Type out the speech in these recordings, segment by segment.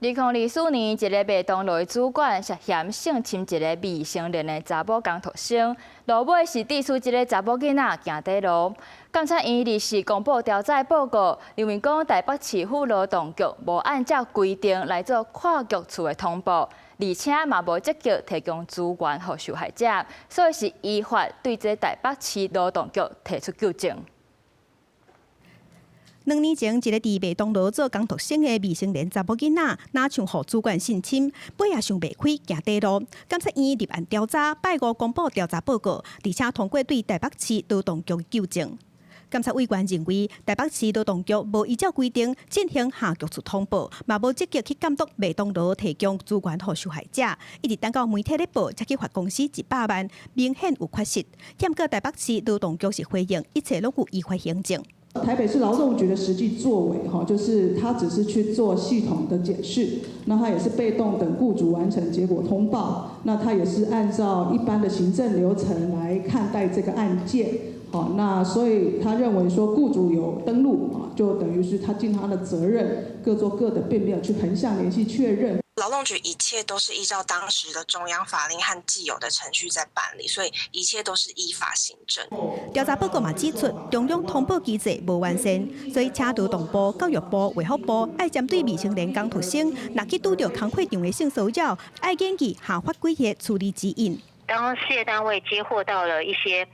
2024年，一个麥當勞的主管涉嫌性侵一个未成年的查某工讀生，落尾是致使這个查某囡仔行短路。監察院24公布調查報告，認為講台北市府勞動局無按照規定來做跨局處的通報，而且嘛無積極提供資源予受害者，所以是依法對這台北市勞動局提出糾正。兩年前，一个佇麥當勞做工讀生的未成年查某囡仔，若像予主管性侵，尾也想袂開行短路。監察院立案調查，拜五公布調查報告，而且通過對台北市勞動局糾正。監察委員認為，台北市勞動局無依照規定進行跨局處通報，嘛無積極去監督麥當勞提供資源予受害者，一直等到媒體咧報，才去罰公司100萬，明顯有缺失。毋過台北市勞動局是回應，一切攏有依法行政。台北市勞動局的實際作為，哈，就是他只是去做系統的檢視，那他也是被動等雇主完成結果通報，那他也是按照一般的行政流程來看待這個案件，好，那所以他認為說雇主有登錄啊，就等於是他盡他的責任，各做各的，並沒有去橫向聯繫確認。勞動局一切都是依照當時的中央法令和既有的程序在辦理，所以一切都是依法行政。調查報告嘛指出，中央通報機制無完善，所以請勞動部、教育部、衛福部愛針對未成年工讀生，若去拄著工課場的性騷擾，愛研擬下發幾個處理指引。當事業單位接獲到了一些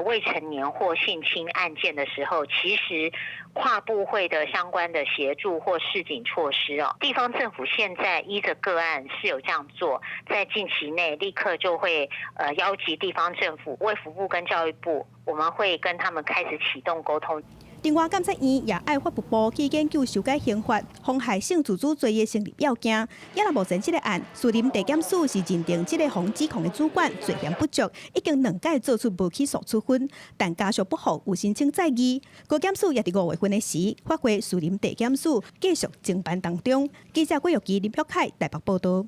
未成年或性侵案件的時候，其實跨部會的相關的協助或示警措施哦，地方政府現在依着個案是有這樣做，在近期內立刻就會邀集地方政府、衛福部跟教育部，我們會跟他們開始啟動溝通。另外，監察院也愛法務部去研究修改刑法，妨害性自主罪的成立要件。也若目前這个案，士林地檢署是認定這个予指控的主管罪嫌不足，已經兩擺做出無起訴處分，但家屬不服，有申請再議。高檢署也佇5月份的時，發回士林地檢署繼續偵辦當中。記者郭玉琪、林玉凱台北報道。